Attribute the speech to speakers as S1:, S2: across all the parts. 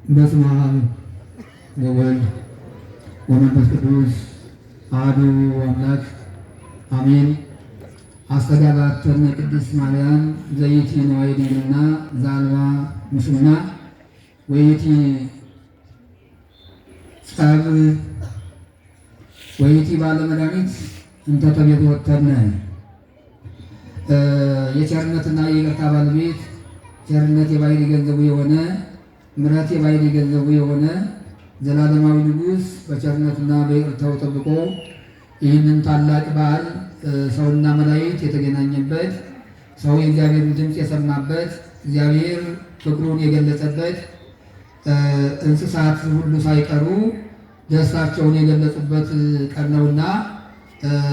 S1: በስመ አብ ወወልድ ወመንፈስ ቅዱስ አሐዱ አምላክ አሜን። አስተጋባተነ ቅድስት ማርያም ዘይእቲ ንዋየ ድንግልና ዘአልባ ሙስና ወይእቲ ጸብ ወይእቲ ባለ መድኃኒት እንተ ተቤትወተነ። የቸርነትና የይቅርታ ባለቤት፣ ቸርነት የባሕርይ ገንዘቡ የሆነ፣ ምሕረት የባሕርይ ገንዘቡ የሆነ ዘላለማዊ ንጉሥ በቸርነትና በይቅርታው ጠብቆ ይህንን ታላቅ በዓል፣ ሰውና መላእክት የተገናኘበት፣ ሰው የእግዚአብሔርን ድምፅ የሰማበት፣ እግዚአብሔር ፍቅሩን የገለጸበት፣ እንስሳት ሁሉ ሳይቀሩ ደስታቸውን የገለጹበት ቀን ነውና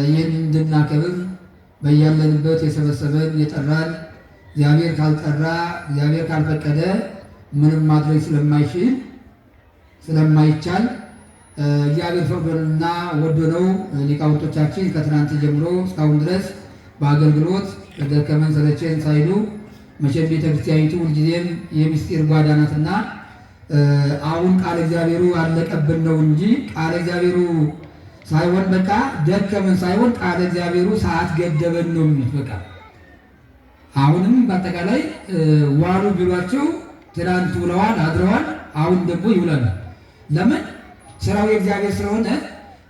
S1: ይህን እንድናከብር በያለንበት የሰበሰበን፣ የጠራን እግዚአብሔር ካልጠራ፣ እግዚአብሔር ካልፈቀደ ምንም ማድረግ ስለማይችል፣ ስለማይቻል እግዚአብሔር ፈቅዶንና ወዶ ነው። ሊቃውንቶቻችን ከትናንት ጀምሮ እስካሁን ድረስ በአገልግሎት ደከመን ሰለቸን ሳይሉ፣ መቼም ቤተክርስቲያኒቱ ሁልጊዜም የምስጢር ጓዳ ናትና አሁን ቃለ እግዚአብሔሩ አለቀብን ነው እንጂ ቃለ እግዚአብሔሩ ሳይሆን በቃ ደከመን ሳይሆን ቃለ እግዚአብሔሩ ሰዓት ገደበን ነው የሚሉት። በቃ አሁንም በአጠቃላይ ዋሉ ቢሏቸው ትናንት ውለዋል አድረዋል፣ አሁን ደግሞ ይውላሉ። ለምን? ስራው የእግዚአብሔር ስለሆነ፣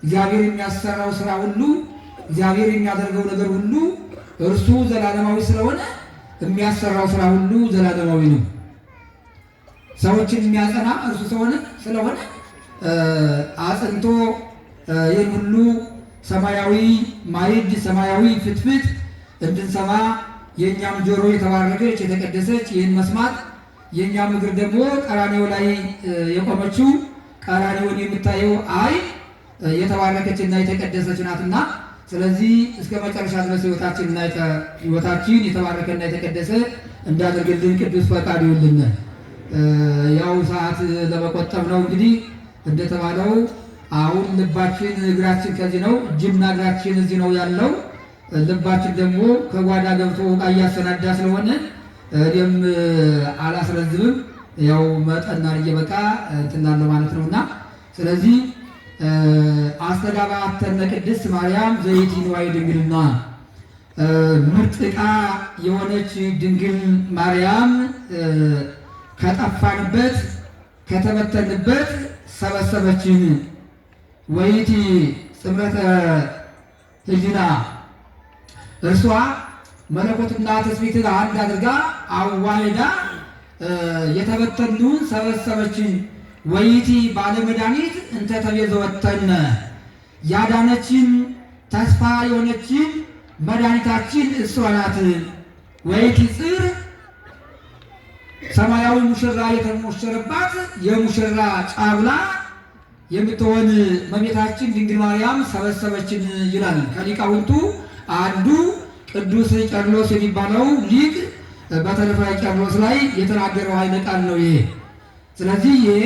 S1: እግዚአብሔር የሚያሰራው ስራ ሁሉ፣ እግዚአብሔር የሚያደርገው ነገር ሁሉ፣ እርሱ ዘላለማዊ ስለሆነ የሚያሰራው ስራ ሁሉ ዘላለማዊ ነው። ሰዎችን የሚያጸና እርሱ ስለሆነ አጽንቶ ይህን ሁሉ ሰማያዊ ማዕድ፣ ሰማያዊ ፍትፍት እንድንሰማ፣ የእኛም ጆሮ የተባረከች የተቀደሰች ይህን መስማት፣ የእኛም እግር ደግሞ ቀራንዮ ላይ የቆመችው ቀራንዮን የምታየው ዓይን የተባረከች እና የተቀደሰች ናትና፣ ስለዚህ እስከ መጨረሻ ድረስ ህይወታችን የተባረከና የተቀደሰ እንዳደርግልን ቅዱስ ፈቃድ ይሁንልን። ያው ሰዓት ለመቆጠብ ነው፣ እንግዲህ እንደተባለው አሁን ልባችን እግራችን ከዚህ ነው፣ እጅና እግራችን እዚህ ነው ያለው። ልባችን ደግሞ ከጓዳ ገብቶ ዕቃ እያሰናዳ ስለሆነ እኔም አላስረዝምም። ያው መጠን አድርጌ በቃ እንትን እላለሁ ማለት ነውና፣ ስለዚህ አስተጋባተነ ቅድስት ማርያም ዘይእቲ ንዋየ ድንግልና፣ ምርጥ ዕቃ የሆነች ድንግል ማርያም ከጠፋንበት፣ ከተበተንበት ሰበሰበችን። ወይእቲ ጽምረተ ህሊና፣ እርሷ መለኮትና ትስብእትን አንድ አድርጋ አዋህዳ የተበተኑን ሰበሰበችን። ወይእቲ ባለመድኃኒት እንተ ተቤዘወተነ፣ ያዳነችን፣ ተስፋ የሆነችን መድኃኒታችን እሷ ናት። ወይእቲ ጽር፣ ሰማያዊ ሙሽራ የተሞሸረባት የሙሽራ ጫጉላ የምትሆን እመቤታችን ድንግል ማርያም ሰበሰበችን ይላል። ከሊቃውንቱ አንዱ ቅዱስ ቄርሎስ የሚባለው ሊቅ በተረፈ ቄርሎስ ላይ የተናገረው ኃይለ ቃል ነው ይሄ። ስለዚህ ይሄ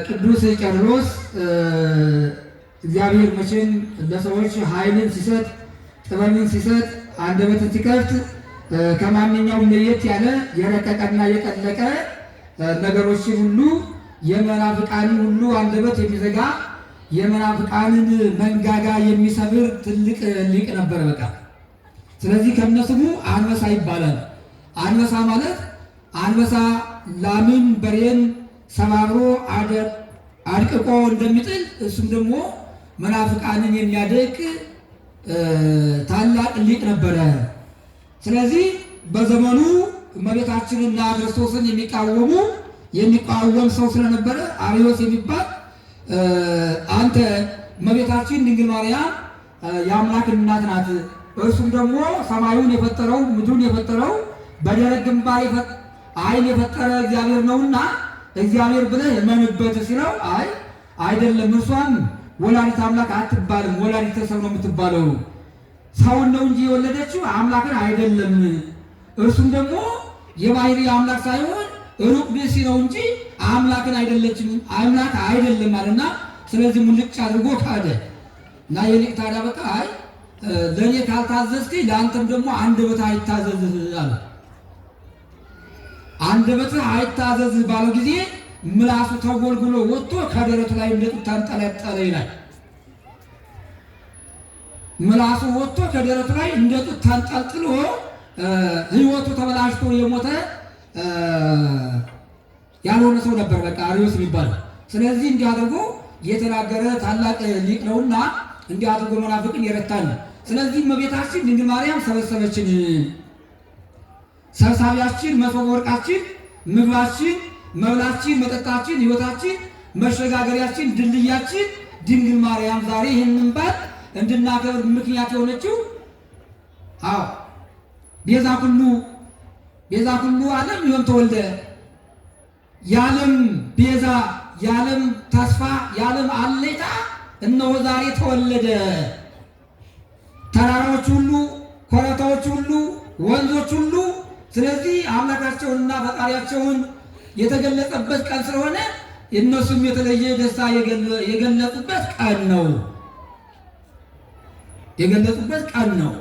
S1: ቅዱስ ቄርሎስ፣ እግዚአብሔር መቼም ለሰዎች ኃይልን ሲሰጥ፣ ጥበብን ሲሰጥ፣ አንደበትን ሲከፍት ከማንኛውም ለየት ያለ፣ የረቀቀና የጠለቀ ነገሮችን ሁሉ፣ የመናፍቃንን ሁሉ አንደበት የሚዘጋ፣ የመናፍቃንን መንጋጋ የሚሰብር ትልቅ ሊቅ ነበር። በቃ ስለዚህ ከነስሙ አንበሳ ይባላል። አንበሳ ማለት አንበሳ ላምን በሬን ሰባብሮ አድቅቆ እንደሚጥል እሱም ደግሞ መናፍቃንን የሚያደቅ ታላቅ ሊቅ ነበረ። ስለዚህ በዘመኑ እመቤታችንና ክርስቶስን የሚቃወም ሰው ስለነበረ አርዮስ የሚባል፣ አንተ እመቤታችን ድንግል ማርያም የአምላክ እናት ናት፣ እርሱም ደግሞ ሰማዩን የፈጠረው፣ ምድሩን የፈጠረው፣ በደረቅ ግንባር ዓይን የፈጠረ እግዚአብሔር ነውና እግዚአብሔር ብለህ እመንበት ሲለው፣ አይ አይደለም፣ እርሷም ወላዲተ አምላክ አትባልም፣ ወላዲተ ሰው ነው የምትባለው፣ ሰውን ነው እንጂ የወለደችው አምላክን አይደለም። እርሱም ደግሞ የባህሪ አምላክ ሳይሆን ሩቅ ብእሲ ነው እንጂ አምላክን አይደለችም፣ አምላክ አይደለም አለና፣ ስለዚህ ሙልጭ አድርጎ ካደ። እና የሊቅ ታዲያ በቃ አይ ለእኔ ካልታዘዝክኝ ለአንተም ደግሞ አንደበትህ አይታዘዝህ አለ። አንደበትህ አይታዘዝህ ባለው ጊዜ ምላሱ ተጎልጉሎ ወጥቶ ከደረቱ ላይ እንደ ጡት ተንጠለጠለ ይላል። ምላሱ ወጥቶ ከደረቱ ላይ እንደ ጡት ተንጠልጥሎ ሕይወቱ ተበላሽቶ የሞተ ያልሆነ ሰው ነበር፣ በቃ አርዮስ የሚባለው። ስለዚህ እንዲህ አድርጎ የተናገረ ታላቅ ሊቅ ነውና እንዲህ አድርጎ መናፍቅን የረታል። ስለዚህ እመቤታችን ድንግል ማርያም ሰበሰበችን። ሰብሳቢያችን፣ መሶበ ወርቃችን፣ ምግባችን፣ መብላችን፣ መጠጣችን፣ ሕይወታችን፣ መሸጋገሪያችን፣ ድልድያችን ድንግል ማርያም ዛሬ ይህንን በዓል እንድናከብር ምክንያት የሆነችው አዎ ቤዛ ኩሉ ቤዛ ኩሉ ዓለም ይሆን ተወልደ የዓለም ቤዛ የዓለም ተስፋ የዓለም አለኝታ እነሆ ዛሬ ተወለደ። ተራራዎች ሁሉ ኮረብታዎች ሁሉ ወንዞች ሁሉ ስለዚህ አምላካቸውንና ፈጣሪያቸውን የተገለጸበት ቀን ስለሆነ እነሱም የተለየ ደስታ የገለጹበት ቀን ነው። የገለጹበት ቀን ነው።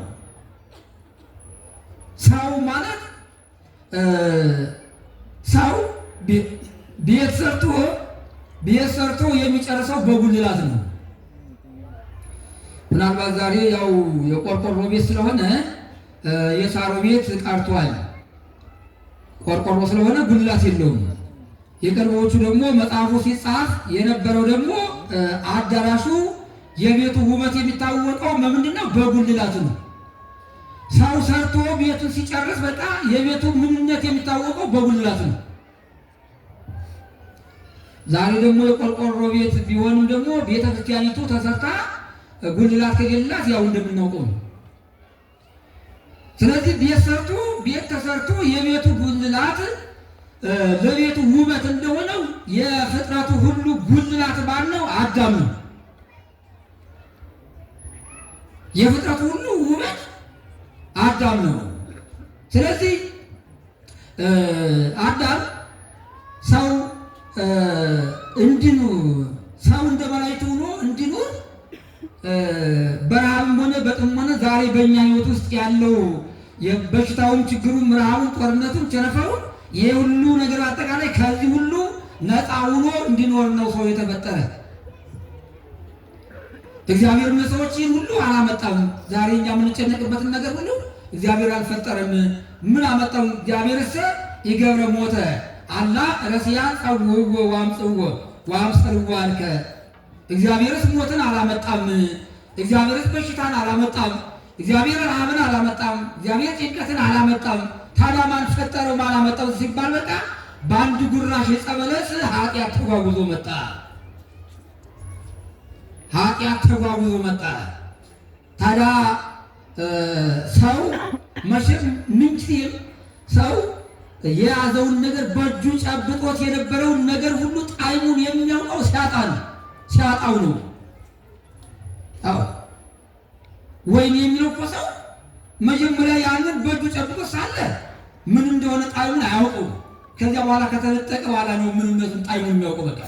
S1: ሰው ማለት ሰው ቤት ሰርቶ ቤት ሰርቶ የሚጨርሰው በጉልላት ነው። ምናልባት ዛሬ ያው የቆርቆሮ ቤት ስለሆነ የሳሮ ቤት ቀርቷል። ቆርቆሮ ስለሆነ ጉልላት የለውም። የቀድሞዎቹ ደግሞ መጽሐፉ ሲጻፍ የነበረው ደግሞ አዳራሹ የቤቱ ውበት የሚታወቀው በምንድን ነው? በጉልላቱ ነው። ሰው ሰርቶ ቤቱን ሲጨርስ በቃ የቤቱ ምንነት የሚታወቀው በጉልላቱ ነው። ዛሬ ደግሞ የቆርቆሮ ቤት ቢሆንም ደግሞ ቤተ ክርስቲያኒቱ ተሰርታ ጉልላት ከሌላት ያው እንደምናውቀው ነው። ስለዚህ ቤት ሰርቶ ቤት ተሰርቶ የቤቱ ጉልላት ለቤቱ ውበት እንደሆነው የፍጥረቱ ሁሉ ጉልላት ማን ነው? አዳም ነው። የፍጥረቱ ሁሉ ውበት አዳም ነው። ስለዚህ አዳም ሰው እንዲኑር ሰው እንደ መላእክት ሆኖ እንዲኖር በረሃብም ሆነ በጥም ሆነ ዛሬ በእኛ ሕይወት ውስጥ ያለው በሽታውም፣ ችግሩም፣ ረሃቡም፣ ጦርነቱም፣ ቸነፈሩም ይሄ ሁሉ ነገር አጠቃላይ ከዚህ ሁሉ ነፃ ሆኖ እንዲኖር ነው ሰው የተፈጠረ። እግዚአብሔር ለሰዎች ይህን ሁሉ አላመጣም። ዛሬ እኛ የምንጨነቅበትን ነገር ሁሉ እግዚአብሔር አልፈጠረም። ምን አመጣው? እግዚአብሔርሰ ይገብረ ሞተ አላ ረሲያ ጸውዎ ዋምጽዎ ዋምጽርዎ አልከ። እግዚአብሔርስ ሞትን አላመጣም። እግዚአብሔርስ በሽታን አላመጣም። እግዚአብሔር ረሃብን አላመጣም። እግዚአብሔር ጭንቀትን አላመጣም። ታዲያ ማን ፈጠረው? ማን አመጣው ሲባል በቃ በአንድ ጉራሽ ዕፀ በለስ ኃጢአት ተጓጉዞ መጣ። ኃጢአት ተጓጉዞ መጣ። ታዲያ ሰው መቼም ምንጊዜም ሰው የያዘውን ነገር በእጁ ጨብጦት የነበረውን ነገር ሁሉ ጣዕሙን የሚያውቀው ሲያጣ ነው፣ ሲያጣው ነው። አዎ ወይን የሚለው እኮ ሰው መጀመሪያ ያንን በእጁ ጨብጦ ሳለ ምን እንደሆነ ጣዕሙን አያውቀውም። ከዚያ በኋላ ከተነጠቀ በኋላ ነው ምንነቱን ጣዕሙን የሚያውቀው። በቃ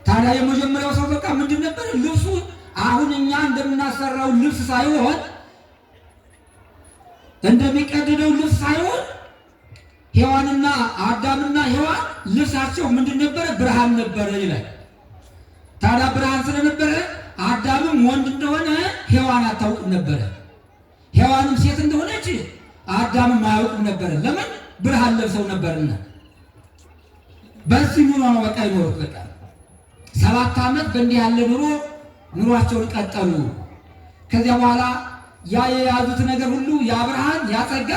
S1: ታዲያ የመጀመሪያው ሰው በቃ ምንድን ነበር ልብሱ? አሁን እኛ እንደምናሰራው ልብስ ሳይሆን እንደሚቀደደው ልብስ ሳይሆን ሔዋንና አዳምና ሔዋን ልብሳቸው ምንድን ነበረ? ብርሃን ነበረ ይላል። ታዲያ ብርሃን ስለነበረ አዳምም ወንድ እንደሆነ ሔዋን አታውቅም ነበረ። ሔዋንም ሴት እንደሆነች አዳምም አያውቅም ነበረ። ለምን? ብርሃን ለብሰው ነበርና። በዚህ ኑሮ ነው በቃ ይኖሩት። በቃ 7 ዓመት በእንዲህ ያለ ኑሮ ኑሯቸውን ቀጠሉ። ከዚያ በኋላ ያ የያዙት ነገር ሁሉ ያ ብርሃን ያ ጸጋ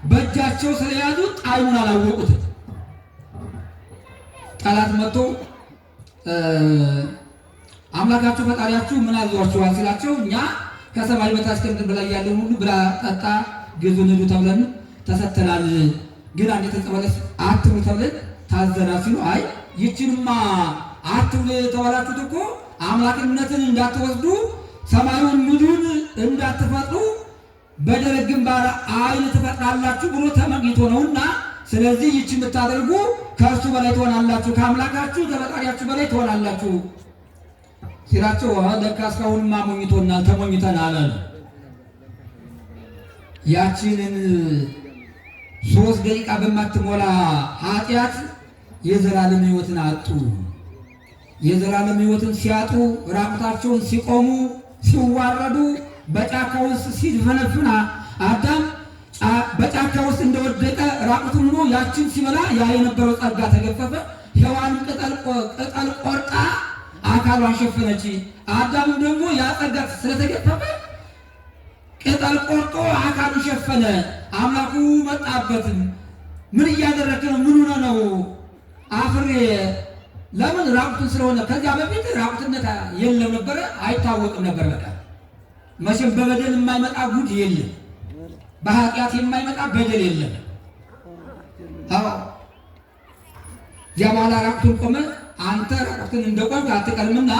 S1: በእጃቸው ስለያዙት ጣዕሙን አላወቁትም። ጠላት መጥቶ አምላካችሁ ፈጣሪያችሁ ምን አዟችኋል ሲላቸው እኛ ከሰማይ በታች ከምድር በላይ ያለውን ሁሉ ብላ፣ ጠጣ፣ ግዙ፣ ንዱ ተብለን ተሰጥተናል። ግን አንድ ዕፀ በለስ አትብሉ ተብለን ታዘናል ሲሉ አይ ይችንማ አትብሉ የተባላችሁት እኮ አምላክነትን እንዳትወስዱ ሰማዩን ምድሩን እንዳትፈጥሩ በደረቅ ግንባር ዓይን ትፈጥራላችሁ ብሎ ተመኝቶ ነውና፣ ስለዚህ ይቺ የምታደርጉ ከእርሱ በላይ ትሆናላችሁ፣ ከአምላካችሁ ከፈጣሪያችሁ በላይ ትሆናላችሁ ሲላቸው ለካ እስካሁንማ ሞኝቶናል ተሞኝተናል አሉ። ያችንን 3 ደቂቃ በማትሞላ ኃጢአት የዘላለም ሕይወትን አጡ። የዘላለም ሕይወትን ሲያጡ ራቁታቸውን ሲቆሙ ሲዋረዱ በጫካ ውስጥ ሲፈነፍን አዳም በጫካ ውስጥ እንደወደቀ ራቁቱን ሆኖ ያችን ሲበላ ያ የነበረው ጸጋ ተገፈፈ። ሔዋንም ቅጠል ቆርጣ አካሏን ሸፈነች። አዳምም ደግሞ ያ ጸጋ ስለተገፈፈ ቅጠል ቆርጦ አካሉን ሸፈነ። አምላኩ መጣበትም። ምን እያደረክ ነው? ምን ሆነ ነው? አፍሬ። ለምን? ራቁቱን ስለሆነ። ከዚያ በፊት ራቁትነት የለም ነበረ፣ አይታወቅም ነበር። በቃ መቼም በበደል የማይመጣ ጉድ የለም፣ በኃጢአት የማይመጣ በደል የለም። አዎ እዚያ በኋላ ራቁቱን ቆመ። አንተ ራቁትን እንደቆምክ አትቀርምና፣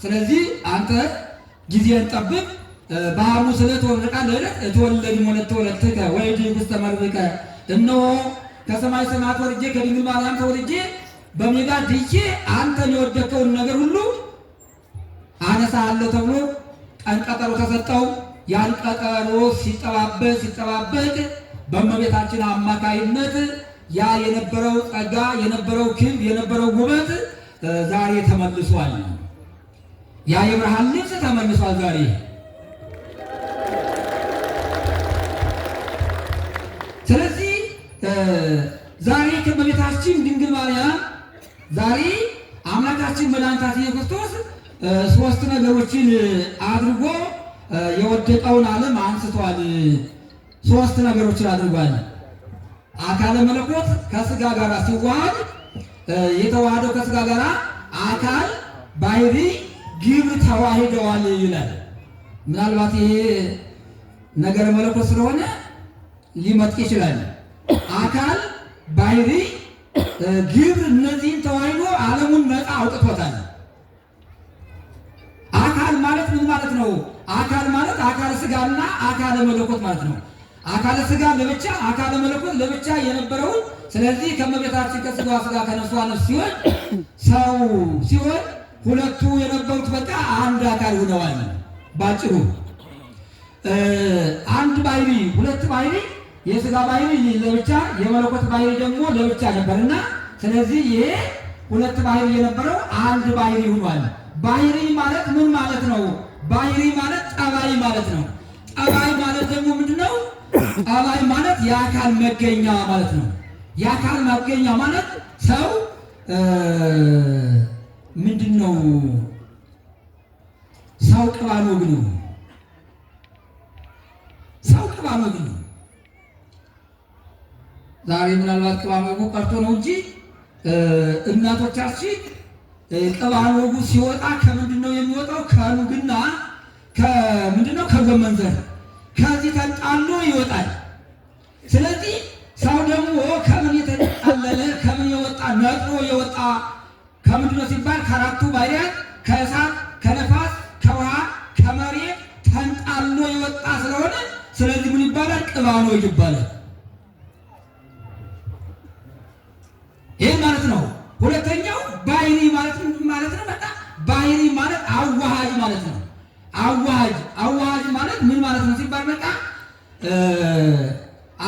S1: ስለዚህ አንተ ጊዜን ጠብቅ። በሐሙስ ዕለት ወርቃ ለዕለት እትወለድ ሞለት ተወለድከ ወይድ ውስተ መርብከ፣ እነሆ ከሰማይ ሰማያት ወርጄ ከድንግል ማርያም ተወልጄ በሜዳ ድዬ አንተን የወደከውን ነገር ሁሉ አነሳለሁ ተብሎ ቀን ቀጠሮ ተሰጠው። ያን ቀጠሮ ሲጠባበቅ ሲጠባበቅ በእመቤታችን አማካይነት ያ የነበረው ጸጋ፣ የነበረው ክብር፣ የነበረው ውበት ዛሬ ተመልሷል። ያ የብርሃን ልብስ ተመልሷል ዛሬ። ስለዚህ ዛሬ ከእመቤታችን ድንግል ማርያም ዛሬ አምላካችን መድኃኒታችን ኢየሱስ ክርስቶስ ሶስት ነገሮችን አድርጎ የወደቀውን ዓለም አንስቷል። ሶስት ነገሮችን አድርጓል። አካለ መለኮት ከስጋ ጋር ሲዋሃድ የተዋሃደው ከስጋ ጋር አካል፣ ባህሪ፣ ግብር ተዋሂደዋል ይላል። ምናልባት ይሄ ነገረ መለኮት ስለሆነ ሊመጥቅ ይችላል። አካል፣ ባህሪ፣ ግብር እነዚህን ተዋሂዶ ዓለሙን ነፃ አውጥቶታል። አካል ማለት ምን ማለት ነው? አካል ማለት አካለ ስጋና አካለ መለኮት ማለት ነው። አካለ ስጋ ለብቻ፣ አካለ መለኮት ለብቻ የነበረውን፣ ስለዚህ ከእመቤታችን ከስጋዋ ስጋ ከነፍሷ ነፍስ ሲሆን ሰው ሲሆን ሁለቱ የነበሩት በቃ አንድ አካል ሆነዋል። ባጭሩ አንድ ባህሪ፣ ሁለት ባህሪ፣ የስጋ ባህሪ ለብቻ የመለኮት ባህሪ ደግሞ ለብቻ ነበርና፣ ስለዚህ ይሄ ሁለት ባህሪ የነበረው አንድ ባህሪ ሆኗል። ባህሪ ማለት ምን ማለት ነው? ባህሪ ማለት ጠባይ ማለት ነው። ጠባይ ማለት ደግሞ ምንድነው? ጠባይ ማለት የአካል መገኛ ማለት ነው። የአካል መገኛ ማለት ሰው ምንድነው? ሰው ቅባል ወግ ነው። ሰው ቅባል ወግ ነው። ዛሬ ምናልባት ቅባል ወጉ ቀርቶ ነው እንጂ እናቶቻችን ቅባል ወጉ ሲወጣ ከምንድን ነው የሚወጣው? ከኑግና ከምንድን ነው? ከጎመን ዘር ከዚህ ተንጣሎ ይወጣል። ስለዚህ ሰው ደግሞ ከምን የተጣለለ፣ ከምን የወጣ፣ ነጥሮ የወጣ ከምንድን ነው ሲባል ከአራቱ ባህሪያት ከእሳት፣ ከነፋስ፣ ከውሃ፣ ከመሬት ተንጣሎ የወጣ ስለሆነ ስለዚህ ምን ይባላል? ቅባል ወግ ይባላል። ይህ ማለት ነው። ሁለተኛው ባህሪ ማለት ምን ማለት ነው? በቃ ባህሪ ማለት አዋሃጅ ማለት ነው። አዋሃጅ አዋሃጅ ማለት ምን ማለት ነው ሲባል በቃ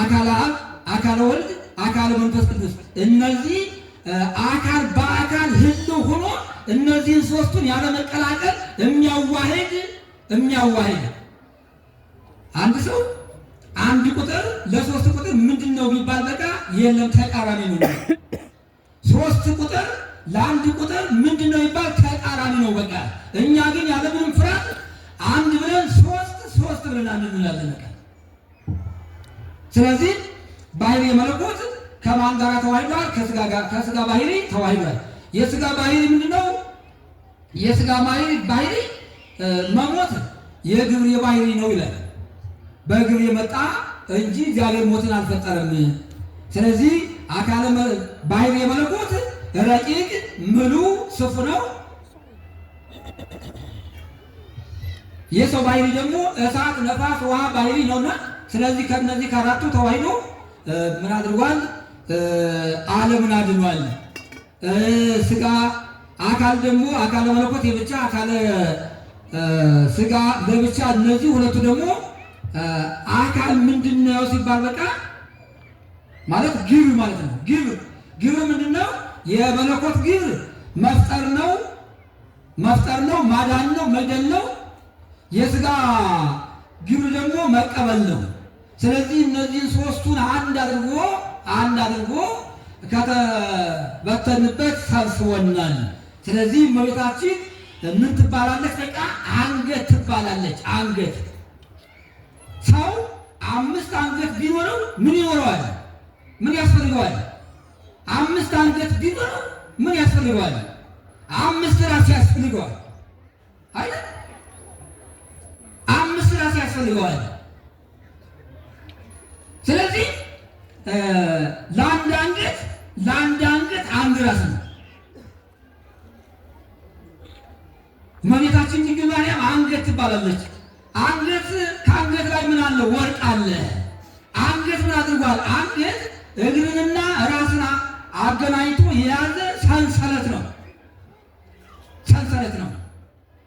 S1: አካለ አብ፣ አካለ ወልድ፣ አካለ መንፈስ ቅዱስ እነዚህ አካል በአካል ህልው ሆኖ እነዚህን ሶስቱን ያለመቀላቀል የሚያዋህድ የሚያዋህድ አንድ ሰው አንድ ቁጥር ለሶስት ቁጥር ምንድን ነው ቢባል በቃ የለም፣ ተቃራኒ ነው። ሶስት ቁጥር ለአንድ ቁጥር ምንድን ነው ቢባል ተቃራኒ ነው። በቃ እኛ ግን ያለምንም ፍርሃት አንድ ብለን ሶስት፣ ሶስት ብለን አንድ እንላለን። በቃ ስለዚህ ባህሪ የመለኮት ከማን ጋር ተዋህዷል? ከስጋ ጋር፣ ከስጋ ባህሪ ተዋህዷል። የስጋ ባህሪ ምንድነው? የስጋ ባህሪ መሞት የግብር የባህሪ ነው ይላል። በግብር የመጣ እንጂ እግዚአብሔር ሞትን አልፈጠረም። ስለዚህ አካለ ባህሪ የመለኮት ረቂቅ ምሉ ስፉ ነው። የሰው ባህሪ ደግሞ እሳት፣ ነፋስ፣ ውሃ ባህሪ ነውና ስለዚህ ከነዚህ ከአራቱ ተዋህዶ ምን አድርጓል? ዓለምን አድኗል። ስጋ አካል ደግሞ አካለ መለኮት የብቻ፣ አካለ ስጋ ለብቻ፣ እነዚህ ሁለቱ ደግሞ አካል ምንድነው ሲባል በቃ ማለት ግብር ማለት ነው። ግብር ግብር ምንድነው? የመለኮት ግብር መፍጠር ነው፣ መፍጠር ነው፣ ማዳን ነው፣ መግደል ነው። የስጋ ግብር ደግሞ መቀበል ነው። ስለዚህ እነዚህን ሶስቱን አንድ አድርጎ ከተበተንበት ሰብስቦናል። ስለዚህ እመቤታችን ምን ትባላለች? በቃ አንገት ትባላለች። አንገት። ሰው አምስት አንገት ቢኖረው ምን ይኖረዋል? ምን ያስፈልገዋል? አምስት አንገት ቢኖረው ምን ያስፈልገዋል? አምስት ራስ ያስፈልገዋል አይደል? አምስት ራስ ያስፈልገዋል። ስለዚህ ለአንድ አንገት አንድ ራስ ነው። እመቤታችን ድንግል ማርያም አንገት ትባላለች። አንገት ከአንገት ላይ ምን አለ? ወርቅ አለ። አንገት ምን አድርጓል? አንገት እግርንና ራስን አገናኝቶ የያዘ ሰንሰለት ነው። ሰንሰለት ነው።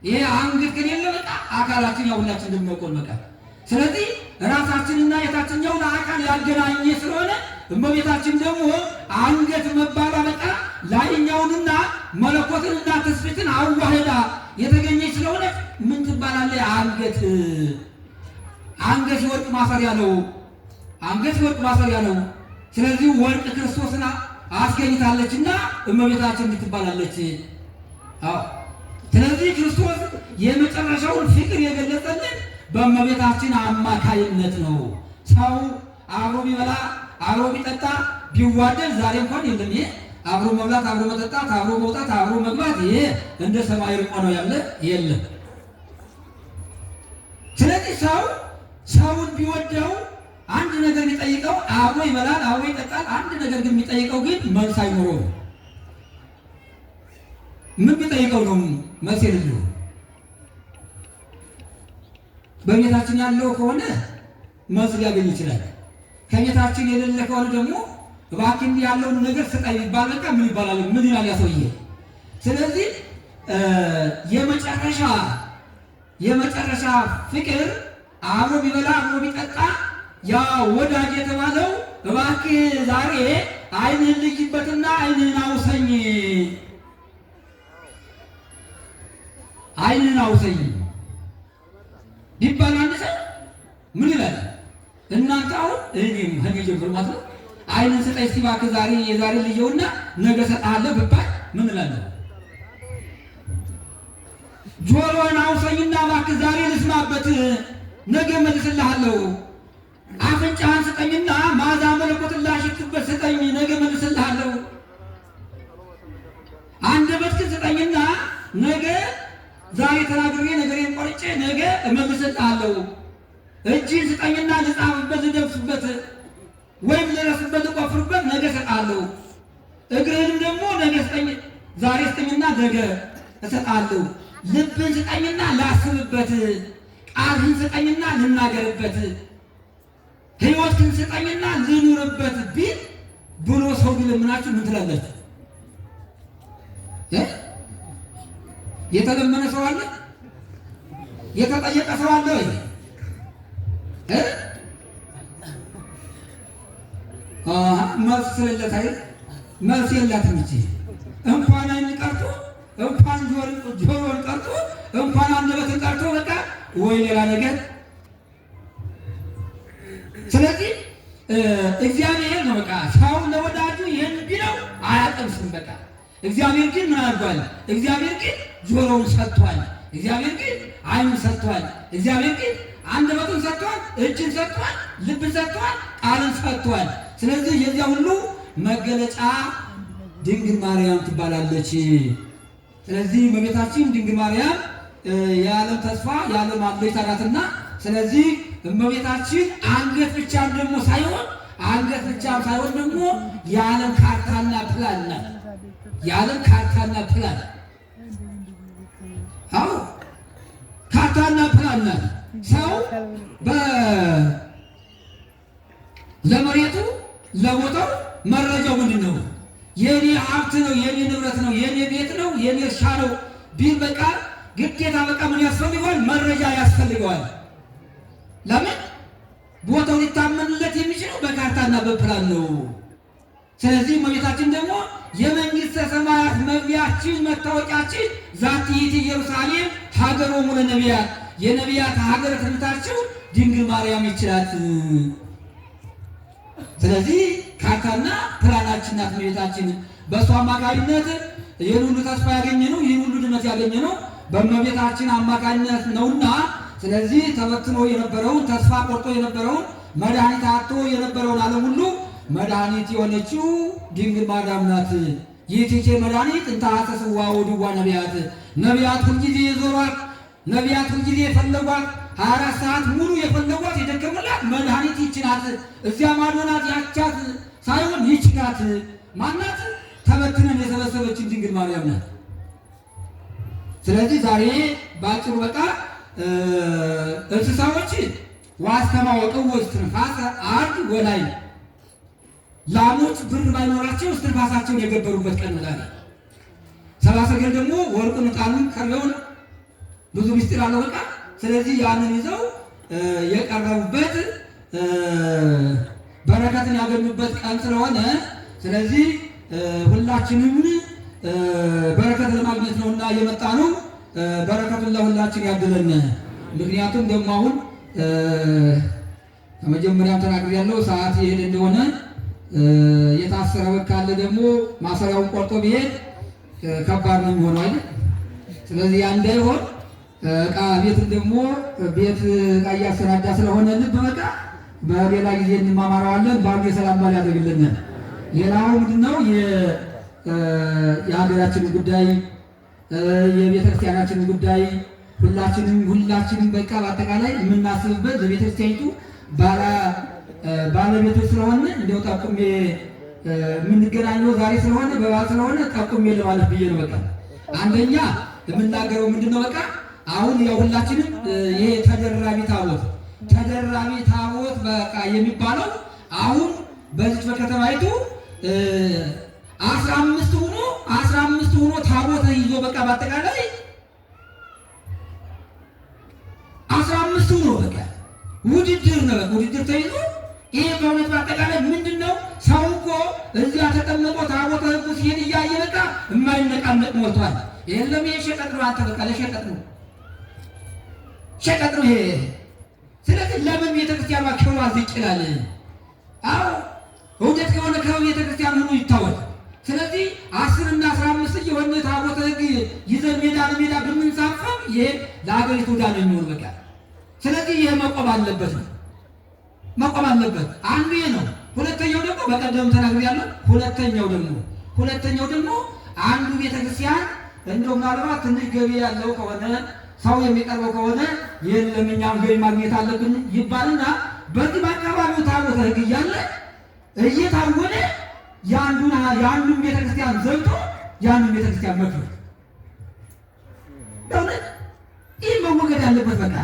S1: ይሄ አንገት ከሌለ በቃ አካላችን ያው ሁላችን እንደምናውቀው በቃ። ስለዚህ ራሳችንና የታችኛውን አካል ያገናኘ ስለሆነ እመቤታችን ደግሞ አንገት መባሏ በቃ ላይኛውንና መለኮትንና ትስብእትን አዋህዳ የተገኘች ስለሆነች ምን ትባላለች? አንገት። አንገት የወርቅ ማሰሪያ ነው። አንገት የወርቅ ማሰሪያ ነው። ስለዚህ ወርቅ ክርስቶስን አስገኝታለችና እመቤታችን እንዲህ ትባላለች። አዎ። ስለዚህ ክርስቶስ የመጨረሻውን ፍቅር የገለጸልን በእመቤታችን አማካይነት ነው። ሰው አብሮ ቢበላ፣ አብሮ ቢጠጣ፣ ቢዋደድ ዛሬ እንኳን የለም። ይሄ አብሮ መብላት፣ አብሮ መጠጣት፣ አብሮ መውጣት፣ አብሮ መግባት ይሄ እንደ ሰማይ ርቆ ነው ያለ የለም። ስለዚህ ሰው ሰውን ቢወደው አንድ ነገር ቢጠይቀው አብሮ ይበላል፣ አብሮ ይጠጣል። አንድ ነገር ግን የሚጠይቀው ግን መልስ አይኖረውም። ምን ቢጠይቀው ነው መልስ የሌለው? በቤታችን ያለው ከሆነ መልስ ሊያገኝ ይችላል። ከቤታችን የሌለ ከሆነ ደግሞ እባክህ እንዲህ ያለውን ነገር ስጠኝ ቢባል በቃ ምን ይባላል? ምን ይላል ያ ሰውዬ? ስለዚህ የመጨረሻ ፍቅር አብሮ ቢበላ፣ አብሮ ቢጠጣ ያ ወዳጅ የተባለው እባክህ ዛሬ ዓይንህን ልይበትና ዓይንህን አውሰኝ፣ ዓይንህን አውሰኝ ቢባል አንድ ሰው ምን ይላል? እናንተ አሁን እኔም ከእኔ ጀምሮ ማለት ነው፣ ዓይንን ስጠኝ እስቲ እባክህ ዛሬ የዛሬ ልየውና ነገ እሰጥሃለሁ ብባል ምን እላለሁ? ጆሮን አውሰኝና እባክህ ዛሬ ልስማበት፣ ነገ እመልስልሃለሁ። አፍንጫህን ስጠኝና መዓዛ መለኮትን ላሽትበት ስጠኝ፣ ነገ እመልስልሃለሁ። አንደበትህን ስጠኝና ነገ ዛሬ ተናግሬ ነገሬን ቆርጬ ነገ እመልስልሃለሁ። እጅህን ስጠኝና ልጻፍበት፣ ልደብስበት፣ ወይም ልረስበት፣ ልቆፍርበት ነገ እሰጥሃለሁ። እግርህንም ደግሞ ነገ ስጠኝ፣ ዛሬ ስጠኝና ነገ እሰጥሃለሁ። ልብህን ስጠኝና ላስብበት፣ ቃልህን ስጠኝና ልናገርበት፣ ሕይወትህን ስጠኝና ልኑርበት ቢል ብሎ ሰው ቢለምናችሁ ምን ትላላችሁ? የተለመነ ሰው አለ? የተጠየቀ ሰው አለ ወይ? መልስ ስለሌላት አይደል? መልስ የላትም እቺ። እንኳን ዓይን ቀርቶ፣ እንኳን ጆሮን ቀርቶ፣ እንኳን አንደበትን ቀርቶ በቃ ወይ ሌላ ነገር። ስለዚህ እግዚአብሔር ነው በቃ ሰው ለወዳጁ ይህን ቢለው አያቀምስም። በቃ እግዚአብሔር ግን ምን አድርጓል? እግዚአብሔር ግን ጆሮውን ሰጥቷል። እግዚአብሔር ግን ዓይኑን ሰጥቷል። እግዚአብሔር ግን አንደበቱን ሰጥቷል፣ እጅን ሰጥቷል፣ ልብን ሰጥቷል፣ ቃልን ሰጥቷል። ስለዚህ የዚያ ሁሉ መገለጫ ድንግል ማርያም ትባላለች። ስለዚህ እመቤታችን ድንግል ማርያም የዓለም ተስፋ፣ የዓለም አለኝታ ናትና ስለዚህ እመቤታችን አንገት ብቻም ደግሞ ሳይሆን፣ አንገት ብቻም ሳይሆን ደግሞ የዓለም ካርታና ፕላን ናት። የዓለም ካርታና ፕላን፣ አዎ፣ ካርታና ፕላን ናት። ሰው ለመሬቱ ለቦታው መረጃው ምንድን ነው? የኔ ሀብት ነው፣ የኔ ንብረት ነው፣ የኔ ቤት ነው፣ የኔ እርሻ ነው ቢል በቃ ግዴታ በቃ ምን ያስፈልገዋል? መረጃ ያስፈልገዋል። ለምን? ቦታው ሊታመንለት የሚችለው በካርታና በፕላን ነው። ስለዚህ እመቤታችን ደግሞ የመንግሥተ ሰማያት መግቢያችን መታወቂያችን ዛቲ ይእቲ ኢየሩሳሌም ሀገሮሙ ለነቢያት፣ የነቢያት ሀገር ትምህርታቸው ድንግል ማርያም ይችላት። ስለዚህ ካርታና ፕላናችን ናት እመቤታችን። በእሷ አማካኝነት ይህን ሁሉ ተስፋ ያገኘ ነው፣ ይህን ሁሉ ድነት ያገኘ ነው በእመቤታችን አማካኝነት ነውና፣ ስለዚህ ተበትኖ የነበረውን፣ ተስፋ ቆርጦ የነበረውን፣ መድኃኒት አጥቶ የነበረውን ዓለም ሁሉ መድኃኒት የሆነችው ድንግል ማርያም ናት። ይህች መድኃኒት እንተ ሐሰስዋ ወድዋ ነቢያት፣ ነቢያት ሁልጊዜ የዞሯት፣ ነቢያት ሁልጊዜ የፈለጓት፣ 24 ሰዓት ሙሉ የፈለጓት፣ የደከሙላት መድኃኒት ይህች ናት። እዚያ ማዶ ናት ያቻት ሳይሆን ይህች ናት። ማናት? ተበትነን የሰበሰበችን ድንግል ማርያም ናት። ስለዚህ ዛሬ በአጭሩ በቃ እንስሳዎች ዋስተማወቀው እስትንፋሰ አርድ ወላይ፣ ላሞች ብር ባይኖራቸው እስትንፋሳቸውን የገበሩበት ቀን ነው ዛሬ። ሰብአ ሰገል ደግሞ ወርቁን፣ ዕጣኑን፣ ከርቤውን፣ ብዙ ምስጢር አለው በቃ። ስለዚህ ያንን ይዘው የቀረቡበት፣ በረከትን ያገኙበት ቀን ስለሆነ፣ ስለዚህ ሁላችንም በረከት ለማግኘት ነውና የመጣ ነው። በረከቱን ለሁላችን ያድለን። ምክንያቱም ደግሞ አሁን ከመጀመሪያም ተናግሬያለሁ፣ ሰዓት የሄደ እንደሆነ የታሰረ በግ ካለ ደግሞ ማሰሪያውን ቆርጦ ቢሄድ ከባድ ነው የሚሆነው አይደል? ስለዚህ ያ እንዳይሆን ዕቃ ቤትን ደግሞ ቤት ዕቃ እያሰናዳ ስለሆነ ልብ በቃ በሌላ ጊዜ እንማማረዋለን። ባሉ የሰላም ባል ያደርግልን። ሌላው ምንድነው? የሀገራችንን ጉዳይ፣ የቤተክርስቲያናችንን ጉዳይ ሁላችንም በቃ በአጠቃላይ የምናስብበት ለቤተክርስቲያኒቱ ባለቤቶች ስለሆነ እንደው ጠቁሜ፣ የምንገናኘው ዛሬ ስለሆነ፣ በበዓል ስለሆነ ጠቁሜ ለማለት ብዬ ነው። በቃ አንደኛ የምናገረው ምንድነው? በቃ አሁን ያው ሁላችንም ይሄ ተደራቢ ታቦት በቃ የሚባለው አሁን በዚች በከተማይቱ 15 ሆኖ 15 ሆኖ ታቦት ይዞ በቃ በአጠቃላይ 15 ሆኖ በቃ ውድድር ነው። በቃ ውድድር ተይዞ ይሄ በእውነት በአጠቃላይ ምንድን ነው? ሰው እኮ እዚያ ተጠምቆ ታቦተ ሕጉ ሲሄድ እያየ በቃ የማይነቃነቅ ሞልቷል። የለም ይሄ ሸቀጥ ነው። አንተ በቃ ለሸቀጥ ነው፣ ሸቀጥ ነው ይሄ። ስለዚህ ለምን ቤተክርስቲያኗ ክብሯ ዝቅ ይላል? አዎ እውነት ከሆነ ከቤተክርስቲያን ሆኖ ይታወቅ። ስለዚህ 10 እና 15 እየሆነ ታቦተ ሕግ ይዘን ሜዳ ለሜዳ ብንንሳፈፍ ይሄ ለሀገሪቱ ዕዳ ነው የሚሆን በቃ። ስለዚህ ይሄ መቆም አለበት ነው፣ መቆም አለበት። አንዱ ይሄ ነው። ሁለተኛው ደግሞ በቀደም ተናግሬያለሁ። ሁለተኛው ደግሞ አንዱ ቤተክርስቲያን እንደው ምናልባት ትንሽ ገቢ ያለው ከሆነ፣ ሰው የሚቀርበው ከሆነ፣ የለም እኛም ገቢ ማግኘት አለብን ይባልና በዚህ በአካባቢው ታቦተ ሕግ እያለ እየታወነ የአንዱን ቤተክርስቲያን ዘግቶ የአንዱን ቤተክርስቲያን መክፈት፣ በእውነት ይህ መወገድ አለበት። በቃ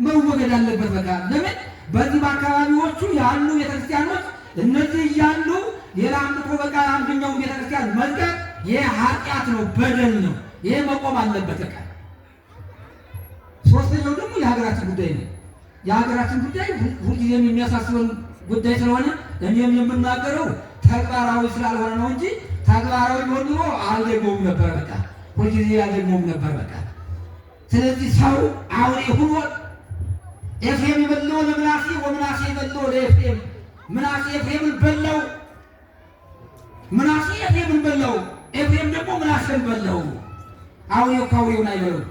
S1: መወገድ አለበት። በቃ ለምን በዚህ በአካባቢዎቹ ያሉ ቤተክርስቲያኖች እነዚህ እያሉ ሌላ አምጥቶ በቃ አንደኛውን ቤተክርስቲያን መዝጋት ይህ ኃጢአት ነው፣ በደል ነው። ይሄ መቆም አለበት። በቃ ሶስተኛው ደግሞ የሀገራችን ጉዳይ ነው። የሀገራችን ጉዳይ ሁልጊዜም የሚያሳስበን ጉዳይ ስለሆነ እኔም የምናገረው ተግባራዊ ስላልሆነ ነው እንጂ ተግባራዊ ቢሆን ኖሮ አልደግመውም ነበር። በቃ ሁልጊዜ አልደግመውም ነበር። በቃ ስለዚህ ሰው አውሬ ሁኖ ኤፍሬም ይበልዖ ለምናሴ ወምናሴ ይበልዖ ለኤፍሬም፣ ምናሴ ኤፍሬምን በላው፣ ምናሴ ኤፍሬምን በላው፣ ኤፍሬም ደግሞ ምናሴን በላው። አውሬው ከአውሬውን አይበለው።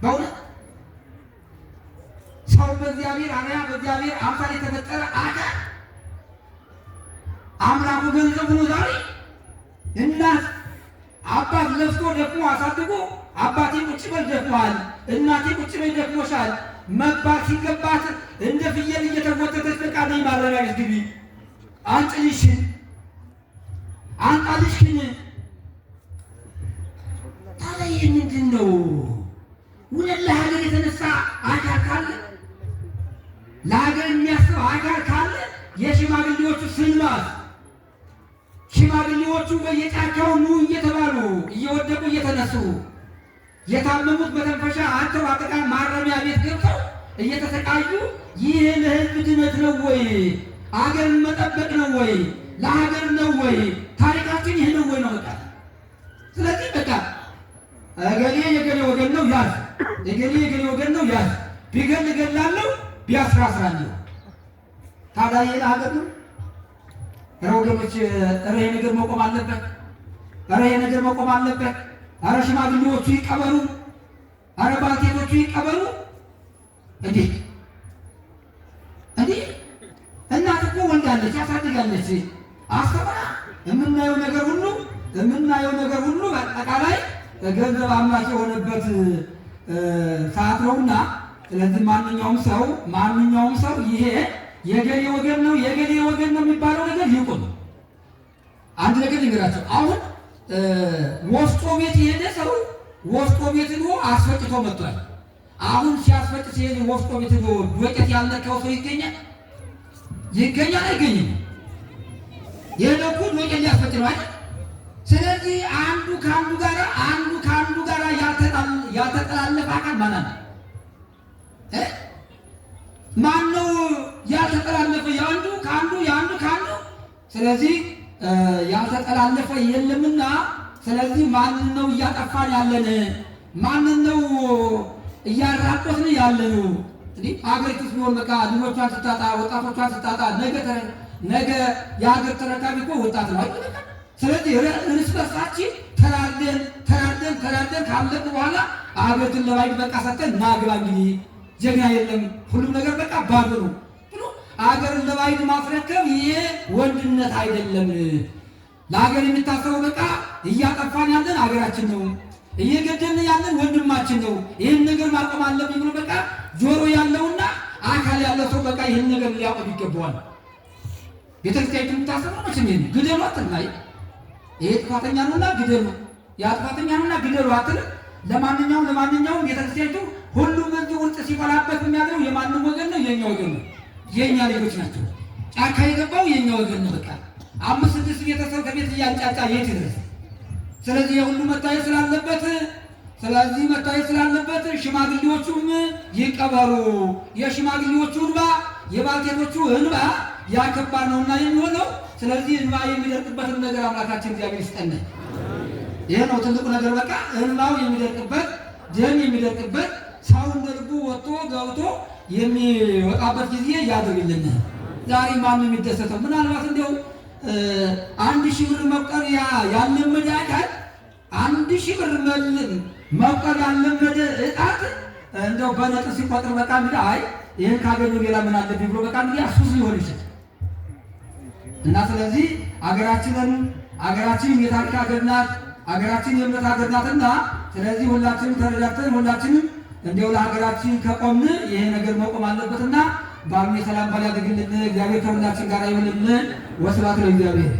S1: በእውነት ሰው በእግዚአብሔር አርአያ በእግዚአብሔር አምሳል የተፈጠረ አካል አምላኩ ገንዘቡ ነው። ዛሬ እናት አባት ለፍቶ ደክሞ አሳድጎ አባቴ ቁጭ በል ደክሞሃል፣ እናቴ ቁጭ በይ ደክሞሻል መባል ሲገባት እንደ ፍየል እየተጎተተች በቃ ነይ ማረሚያ ቤት ግቢ፣ አንጭልሽን አንጣልሽን። ታዲያ ይህ ምንድን ነው? እውነት ለሀገር የተነሳ አካል ካለ፣ ለሀገር የሚያስብ አካል ካለ፣ የሽማግሌዎቹ ስልማት፣ ሽማግሌዎቹ በየጫካው ኑ እየተባሉ እየወደቁ እየተነሱ፣ የታመሙት መተንፈሻ አጥተው አጠቃላይ ማረሚያ ቤት ገብተው እየተሰቃዩ፣ ይህ ለሕዝብ ድነት ነው ወይ? አገርን መጠበቅ ነው ወይ? ለሀገር ነው ወይ? ታሪካችን ይህ ነው ወይ ነው በቃ። ስለዚህ በቃ እገሌ የገሌ ወገን ነው ያዝ፣ እገሌ የገሌ ወገን ነው ያዝ፣ ቢገል እገላለሁ፣ ቢያስር አስራለሁ። ታዲያ ይሄ ለሀገር ነው? ኧረ ወገኖች፣ ኧረ ይሄ ነገር መቆም አለበት። ኧረ ይሄ ነገር መቆም አለበት። ኧረ ሽማግሌዎቹ ይቀበሩ፣ ኧረ ባልቴቶቹ ይቀበሩ። እንዲህ እንዲህ እናት እኮ ወልዳለች፣ ያሳድጋለች፣ አስተምራ የምናየው ነገር ሁሉ በአጠቃላይ ገንዘብ አምላክ የሆነበት ሰዓት ነውና፣ ስለዚህ ማንኛውም ሰው ይሄ የገሌ ወገን ነው የገሌ ወገን ነው የሚባለው ነገር ይቁም። አንድ ነገር ልንገራቸው። አሁን ወፍጮ ቤት የሄደ ሰው ወፍጮ ቤት ሄዶ አስፈጭቶ መጥቷል። አሁን ሲያስፈጭ ሲሄድ ወፍጮ ቤት ሄዶ ዱቄት ያልነካው ሰው ይገኛል? ይገኛል አይገኝም? የሄደው እኮ ዱቄት ሊያስፈጭ ነው አይደል? ስለዚህ አንዱ ከአንዱ ጋር ያልተጠላለፈ አካል ማን አለ? ማን ነው ያልተጠላለፈ? የአንዱ ከአንዱ የአንዱ ከአንዱ። ስለዚህ ያልተጠላለፈ የለምና፣ ስለዚህ ማንን ነው እያጠፋን ያለን? ማንን ነው እያራቆትን ያለነው? እንዲህ አገሪቱስ ቢሆን በቃ ልጆቿን ስታጣ፣ ወጣቶቿን ስታጣ፣ ነገ የሀገር ተረካቢ እኮ ወጣት ነው አይደል? ስለዚህ እርስ በርሳችን ተራርደን ተራርደን ተራርደን ካለቅን በኋላ አገሪቱን ለባዕድ በቃ ሰጥተን ናግባ፣ እንግዲህ ጀግና የለም፣ ሁሉም ነገር በቃ ባዶ ነው ብሎ አገርን ለባዕድ ማስረከብ ይሄ ወንድነት አይደለም። ለሀገር የሚታሰበው በቃ እያጠፋን ያለን አገራችን ነው፣ እየገደልን ያለን ወንድማችን ነው። ይህን ነገር ማቆም አለብኝ ብሎ በቃ ጆሮ ያለውና አካል ያለው ሰው በቃ ይህን ነገር ሊያቆም ይገባዋል። ቤተክርስቲያኒቱ የምታሰበው መቼም ይሄን ግደሉ አትልም። አይ ይሄ ጥፋተኛ ነውና ግደሉ፣ ያ ጥፋተኛ ነውና ግደሉ አትልም። ለማንኛውም ቤተክርስቲያኒቱ ሁሉም እዚህ ውርጭ ሲፈላበት የሚያድረው የማንም ወገን ነው? የኛ ወገን ነው። የኛ ልጆች ናቸው። ጫካ የገባው የኛ ወገን ነው። በቃ አምስት ስድስት ቤተሰብ ከቤት እያንጫጫ የት ይድረስ? ስለዚህ የሁሉ መታየት ስላለበት ስለዚህ መታየት ስላለበት ሽማግሌዎቹም ይቀበሩ። የሽማግሌዎቹ እንባ፣ የባልቴቶቹ እንባ ያከባድ ነውና የሚሆነው። ስለዚህ እንባ የሚደርቅበትን ነገር አምላካችን እግዚአብሔር ይስጠን። ይሄ ነው ትልቁ ነገር። በቃ እንባው የሚደርቅበት፣ ደም የሚደርቅበት፣ ሰው እንደ ልቡ ወጥቶ ገብቶ የሚወጣበት ጊዜ ያድርግልን። ዛሬ ማን ነው የሚደሰተው? ምናልባት እንዲያው 1,000 ብር መቁጠር ያለመደ አካል፣ 1,000 ብር መቁጠር ያለመደ እጣት እንደው በነጥብ ሲቆጥር በቃ እንግዲህ አይ ይህን ካገኘሁ ሌላ ምን አለብኝ ብሎ በቃ እንግዲህ ሱስ ሊሆን ይችላል። እና ስለዚህ አገራችን የታሪክ ሀገር ናት። አገራችን የእምነት ሀገር ናትና ስለዚህ ሁላችንም ተረዳድተን ሁላችንም እንዲያው ለሀገራችን ከቆምን ይሄ ነገር መቆም አለበትና በዓሉን የሰላም በዓል ያድርግልን። እግዚአብሔር ከሁላችን ጋር ይሁንልን። ወስብሐት ለእግዚአብሔር።